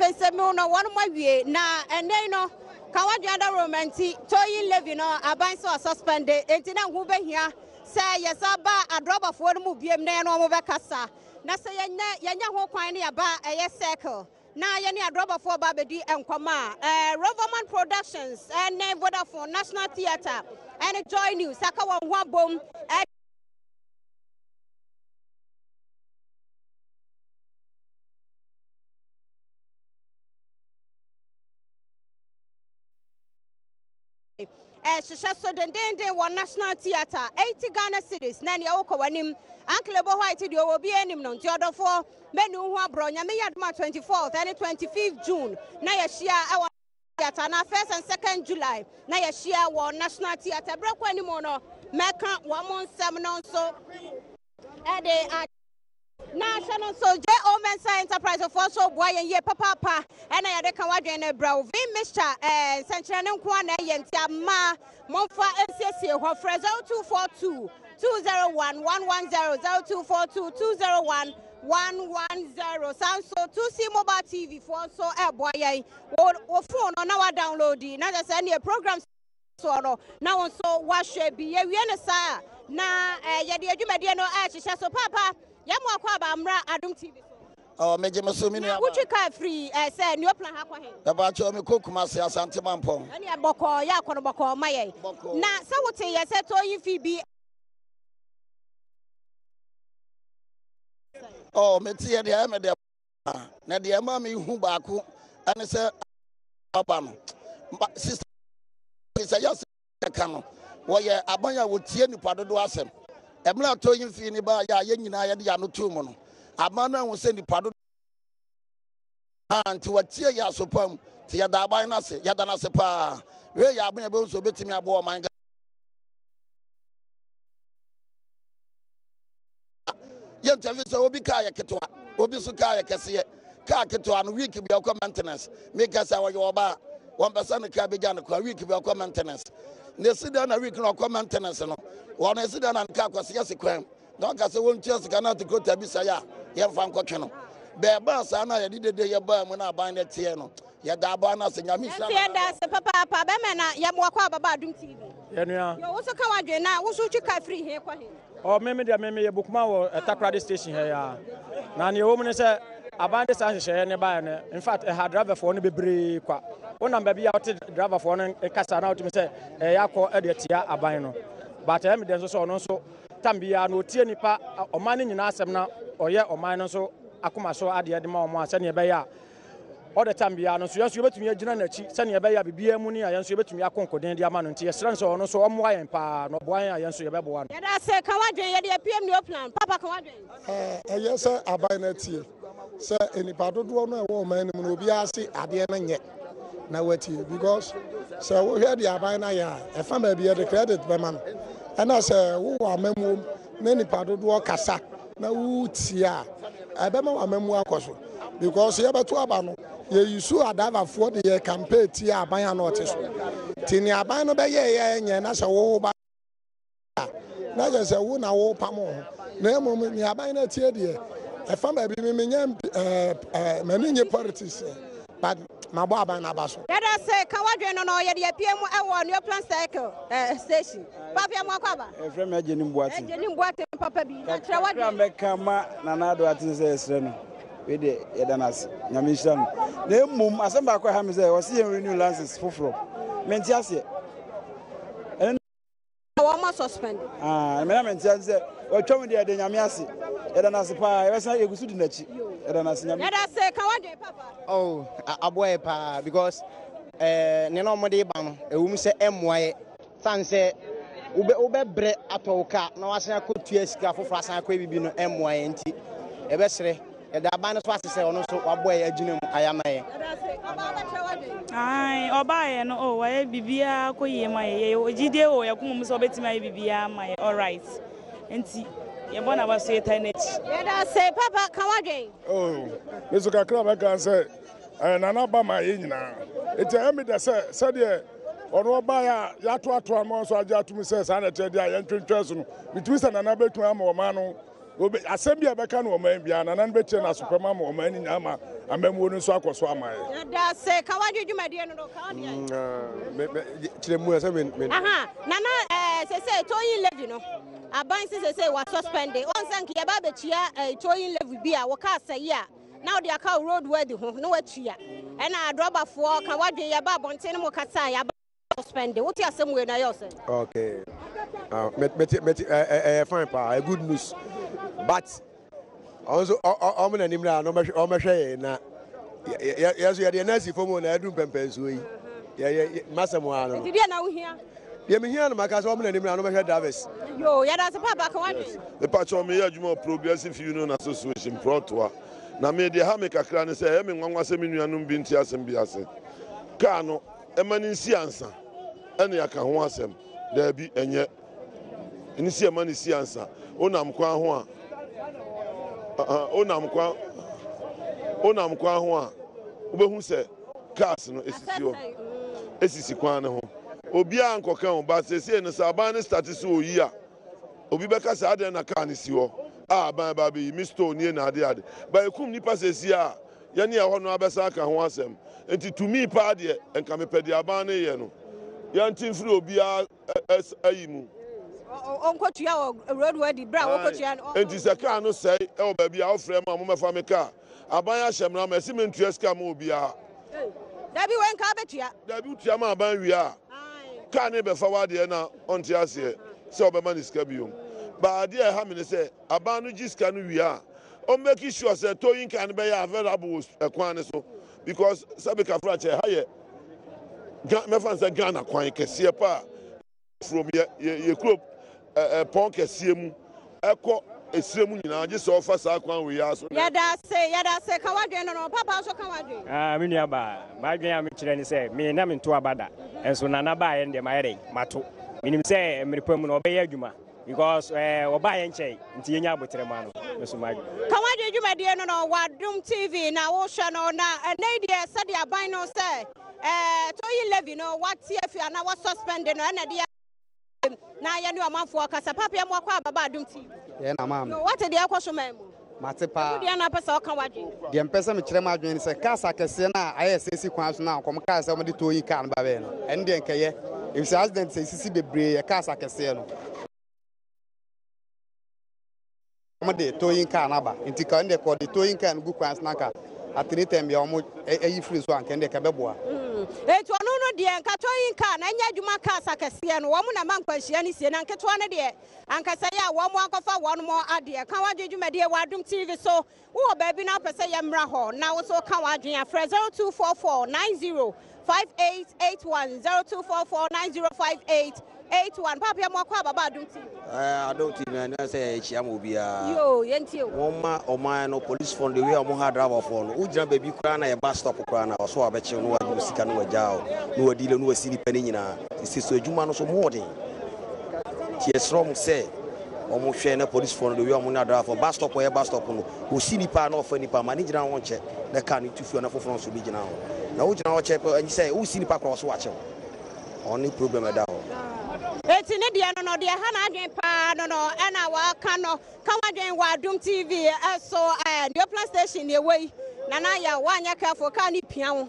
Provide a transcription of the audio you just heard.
Nsɛnsɛmmu no wɔnom awie na ɛnnɛ yi no ka w'adwene adawuroma nti towing levy no aban sɛ ɔsuspɛnde enti na ho bɛhia sɛ yɛsan ba adrɔbafoɔ no mu biom na yɛne wɔn bɛkasa na sɛ yɛnyɛ yɛnya ho kwan ne yɛba ɛyɛ circle na yɛne adrɔbafoɔ ba abɛdi nkɔmmɔ a ɛɛ Roverman Productions ɛne Vodafone National Theatre ɛne Joy News aka wɔn ho abom ɛde Ɛhyehyɛ so dendeenden wɔ National Theatre, 80 Ghana cedis na nea wokɔ w'anim. Uncle Ebo White deɛ ɔwɔ obiara anim no, nti ɔdɔfoɔ mɛnu wo ho aborɔ. Nyame yɛ adom a 24th ɛne 25th June na yɛahyia ɛwɔ Theatre anaa 1st and 2nd July na yɛahyia wɔ National Theatre. Berɛ kɔ anim no mɛka wɔn nsɛm no nso ɛde a. Na hyɛ no nso, J.O. Mensah Enterprise foɔ nso boa yɛn yie papaapa ɛna yɛde ka w'adwene no brɛ wo. Vim mixture ɛɛ nsɛnkyerɛnne nko ara na ɛyɛ nti ama momfa nsiesie hɔ. Frɛ 0242 201 110 0242 201 110. Saa nso 2C Mobile TV foɔ nso ɛboa yɛn. Wo wo phone no na wa download na kyerɛ sɛ ɛneɛ programs soɔ no na wo nso woahwɛ bi. Yɛwie no saa a, na eh, yɛde adwumadie no ahyehyɛ so. Paapa, yɛn mo akɔ aba mmra Adom TV so. Oh, megye me so me Na nua wotwi kaa firi eh, sɛ Neoplan ha kɔ he? Ɛbaakyɛ me kɔ Kumasi Asante Mampɔn. Ɛne bɔkɔɔ yɛ akɔ no bɔkɔɔ ma yɛn. Bɔkɔɔ. Na sɛ wote yɛ sɛ tɔyi fi bi. Oh, mete yɛ deɛ ɛyɛ me deɛ paa. Na deɛ ɛma me hu baako ɛne sɛ aba no. Sista sɛ yɛ sɛ ka no wɔyɛ aban a wɔtie nipa dodoɔ asɛm. Ɛmmerɛ a tɔyi fi ne ba yɛ a yɛn nyinaa yɛde yɛn ano too mu no, aban no ahu sɛ nipa dodoɔ Ah, nti watie yɛ aso pa mu. Nti yɛda aban no ase, yɛda no ase paa. Wei yɛ aban a ɛbɛhu sɛ obɛtumi aboa ɔman Ghana. Yɛntu afi sɛ obi kaa yɛ ketewa, obi nso kaa yɛ kɛseɛ. Kaa ketewa no week bi ɔkɔ maintenance. Meka sɛ ɔyɛ ɔbaa, wɔmpɛ sɛ ne kaa bɛgya no koraa, week bi ɔkɔ maintenance. Na ɛsi dɛn na week no ɔkɔ maintenance no, wɔn ɛsi dɛn na ne kaa kɔsi yɛsi kwan. Na ɔka sɛ wɔntua sika no atekota bi sɛe a yɛmfa nkɔtwe no. Bɛɛbaa saa no a yɛde dede yɛbaa mu na aban no teɛ no, yɛda aban no ase. Nyame nhyira Yɛnso yɛda ase papaapa. Bɛmɛ na yɛmoa kɔ ababa Adom TV. Yɛnua. Yo, wo so ka w'adwene na wo so twi kaa firi he kɔ he? Ɔ me me deɛ me meyɛ Bukuma wɔ Takoradi station ha yi ara. Na nea ɛwɔ mu ne sɛ aban de saa nhyehyɛeɛ no baeɛ no, in fact ɛha driverfoɔ no bebree kwa. Wonam baabi a wote driverfoɔ no kasa na wotumi sɛ ɛyɛ akɔ de atia aban no. But ɛyɛ me dɛ nso sɛ ɔno nso tam biara no ɔtie nipa ɔman no nyinaa asɛm na ɔyɛ ɔman no nso akoma so adeɛ de ma wɔn a sɛnea ɛbɛyɛ a all the time biara no nso yɛn nso yɛbɛtumi agyina n'akyi sɛnea ɛbɛyɛ a biribiara mu ni a yɛn nso yɛbɛtumi akɔ nkoden de ama no nti yɛsrɛ no sɛ ɔno nso ɔmmoa yɛn paa na ɔboa yɛn a yɛn nso yɛbɛboa no. Yɛda ase, ka w'adwene, yɛde apue mu Neoplan, papa ka w'adwene. Ɛyɛ sɛ aban no atie sɛ nnipa dodoɔ no a ɛwɔ ɔman no mu no obiara se adeɛ no nyɛ na watie because sɛ wohwɛ deɛ aban no ayɛ a ɛfa baabi yɛde credit bɛma no ɛna sɛ wowɔ amammuom na nnipa dodoɔ kasa na wotie a ɛbɛma w'amammuo akɔ so because yɛbɛto aba no yɛyi so adavafoɔ de yɛ campaign tia aban a na ɔte so nti nea aban no bɛyɛɛyɛ nyɛ na sɛ wo ba a, na kyerɛ sɛ wo na worepam wo ho, na mmom nea aban no atie deɛ, ɛfa baabi me menyɛ ɛɛ m'ani nye politics but mabɔ aban no aba so. Yɛda ase ka w'adwene no no yɛde apue mu ɛwɔ Neoplan Circle eh, station. Papi amu akɔ aba. Ɛfrɛ me Agyenim Boateng. Agyenim Boateng papa bi na kyerɛ w'adwene. Kakra mɛka ma Nana Addo ate sɛ yɛsrɛ no. Wei deɛ yɛda no ase. Nyame nhyira no. Na mmom asɛm baako a ɛha me sɛ ɔse yɛn renew license foforɔ. Mente aseɛ. Ɛno Wɔn ma suspend. Ah, me na me ntia sɛ watwa mu deɛ yɛde nyame ase. Yɛda no ase paa, yɛbɛsan yɛgu so di n'akyi. Yɛda no ase nyame. Yɛda ase ka wadwen papa. Oh, aboa yɛ paa because eh, nea na wɔde ba no, ɛwɔ mu sɛ ɛmmoa yɛ. San sɛ wobɛ wobɛbrɛ atɔ wo kaa na wasan akɔtua sika foforɔ asan akɔ bibi no ɛmmoa yɛ nti yɛbɛsrɛ Yɛda aban no so ase sɛ ɔno nso waboa yɛn agyina mu ayɛ ama yɛn. Ae, ɔbaeɛ no, oh, wayɛ biribiara kɔ yie ma yɛ. Yɛwɔ gyidie wɔ yɛn akoma mu sɛ ɔbɛtumi ayɛ biribiara ama yɛ. Alright. Nti, yɛbɔ n'aba so, yɛtaa n'akyi. Yɛda ase papa, ka w'adwen. Oh, me nso kakra a mɛka sɛ ɛyɛ Nana ba ma yɛn nyinaa. Enti ɛyɛ me dɛ sɛ sɛdeɛ ɔno ɔbaeɛ a yɛatoatoa no nso agye atom sɛ saa na ɛteɛ deɛ a yɛntwentwɛn so no, metumi sɛ Nana bɛtumi ama ɔman no. Obe, asɛm bi a ɛbɛka no ɔman biara, Nana no bɛkyerɛ no asopɛm ama ɔman no nyinaa ama amammuo no nso akɔ so ama yɛ. Yɛda ase. Ka w'adwene dwumadie no no, ka wo deɛ. Mm, me, me, kyerɛ mu sɛ me, me. Aha, Nana, eh, sese towing levy no, aban se sese wa suspend. Wɔn sɛ nka yɛba abɛtua eh, towing levy bi a wɔka asɛe a, na wɔde aka wo road worthy ho na watua. Ɛna adrɔbafoɔ ka w'adwene yɛba abɔnten no mo kasa a yɛaba suspend. Wote asɛm wei na ɛyɛ ɔsɛ? Okay. Mete mete ɛyɛ fine paa, good news. But ɔno nso ɔmo n'anim na ɔmo hwɛ yɛn na yɛ yɛ so yɛde yɛn asi fam na ɛdu mpɛmpɛnsuo yi. Yɛ yɛ masɛm wa no. Nti deɛ na wohia? Deɛ mehia no maka sɛ ɔmo n'anim na ɔmo hwɛ drivers. Yo, yɛda ase paapa ka wadwen. Mepakyɛw meyɛ adwuma wɔ Progressive Union Association Prɔtoa. Na me deɛ ɛha me kakra ne sɛ ɛyɛ me nwanwa sɛ me nuanom bi nte asɛm bi ase. Kaa no Ɛma no nsi ansa ɛna yɛaka ho asɛm. Daabi, ɛnyɛ. Ɛne si ɛma no si ansa. Wonam kwan ho a, wonam kwan, wonam kwan ho a, wobɛhu sɛ cars no esisi hɔ, esisi kwan no ho. Obiara nkɔka ho, but seesei no sɛ aban no starte sɛ oyi a, obi bɛka sɛ adɛn na car no si hɔ a aban ba abɛyi, me store nie na ade ade. But ekum nipa seesei a, Yɛne ɛhɔ no abɛsan aka ho asɛm. Enti tumi paa deɛ, nka mepɛ deɛ aban no reyɛ no. Yɛnte mfiri obiara ayi mu. Ɔnkɔtua wɔ road worthy berɛ a wɔkɔtua no. Enti sɛ kaa no sɛe wɔ baabi a, wofrɛ me a mommɛfa me kaa. Aban ahyɛ mmara ma ɛse mentua sika mma obiara. Dabi wei nka wobɛtua. Dabi wotua ma aban wie a, kaa no rebɛfa w'adeɛ na ɔnte aseɛ sɛ wobɛma no sika biom. But adeɛ a ɛha me ne sɛ, aban no gye sika no wie a, Ɔmo make sure sɛ towing car no bɛyɛ available wɔ ɛkwan no so because sɛbi kafra kyɛ ha yɛ Ga mɛfa no sɛ Ghana kwan kɛseɛ paa from yɛ yɛ yɛ kuro ɛ pɔn kɛseɛ mu ɛkɔ esire mu nyinaa gye sɛ ɔfa saa kwan wei ara so na. Yɛda ase, yɛda ase, ka w'adwene no no, papa nso ka w'adwene. Ah, me nua baa, m'adwene a mekyerɛ ne sɛ, me na mento aba da, nso Nana baeɛ no deɛ mayɛ dɛn, mato. Menim sɛ mmere pa mu no ɔbɛyɛ adwuma. Because eh, wɔbaa yɛn nkyɛn nti yɛnya aboterɛ ma no me so m'adwene. Ka w'adwene dwumadie no no wɔ Adom TV na wohwɛ no na ɛnɛ yi deɛ sɛdeɛ aban no sɛ eh, towing levy no wate afi anaa wɔsuspend no ɛna deɛ na yɛne ɔmanfoɔ kasa papa yɛ mmoakɔ ababa Adom TV. Yɛn na maame. Yo, wate deɛ ɛkɔ so man mu. Mate paa. Ɛmu deɛ na apɛ sɛ ɔka w'adwene. Deɛ mpɛ sɛ mekyerɛ m'adwene ne sɛ cars akɛseɛ no a ayɛ sɛ esi kwan so no a nkɔm kaa sɛ wɔde towing car no ba bɛyɛ no, ɛno deɛ nkɛyɛ. Efisɛ accident sɛ esisi bebree yɛ cars akɛseɛ no. Wɔde towing car no aba nti ka ɛno deɛ kɔ de towing car no gu kwan so na nka at any time bia wɔn ayi firi so a nka ɛno deɛ ka ɛbɛboa. Enti ɔno no deɛ nka towing car no ɛnyɛ adwuma cars akɛseɛ no wɔn na ɛma nkwanhyia no sie na nketewa no deɛ Ankasa yi a wɔn akɔfa wɔn adeɛ. Ka w'adwene dwumadie wɔ Adom TV so. Wowɔ baabi na wopɛ sɛ yɛmmra hɔ na wo nso ka w'adwene a, frɛ 0244 90 5881 0244 90 5881. Paapa yɛ mo akɔ aba ba Adom TV. Eh, Adom TV na ɛne sɛ yɛkyia ma obiara. Yoo, yɛntie o. Wɔn ma ɔman no police fo no the way a wɔn ha driver fo no, wogyina baabi koraa na yɛba stop koraa na ɔso abɛkyew na wagye wo sika na wagyaa wo na wadile na wasi nipa no nyinaa. Sisi so adwuma no so more den. Nti yɛsrɛ wɔn sɛ wɔn hwɛ na polisifoɔ no de wia wɔn ne adraafoɔ bus stop ɔyɛ bus stop no wɔsi nipa na ɔfa nipa ma ne gyina hɔ nkyɛ na car no tu firi hɔ na foforɔ nso bi gyina hɔ na wogyina hɔ kyɛ pɛ ɛnyi sɛ wosi nipa korɔ so wakyɛw ɔne problem ɛda hɔ. Eti ne deɛ no no deɛ ɛha n'adwene paa no no ɛna waka no ka w'adwene wɔ Adom TV ɛso ɛɛ Neoplan station deɛ wɔ yi Nana Yaw wanyɛ careful car no pia wo.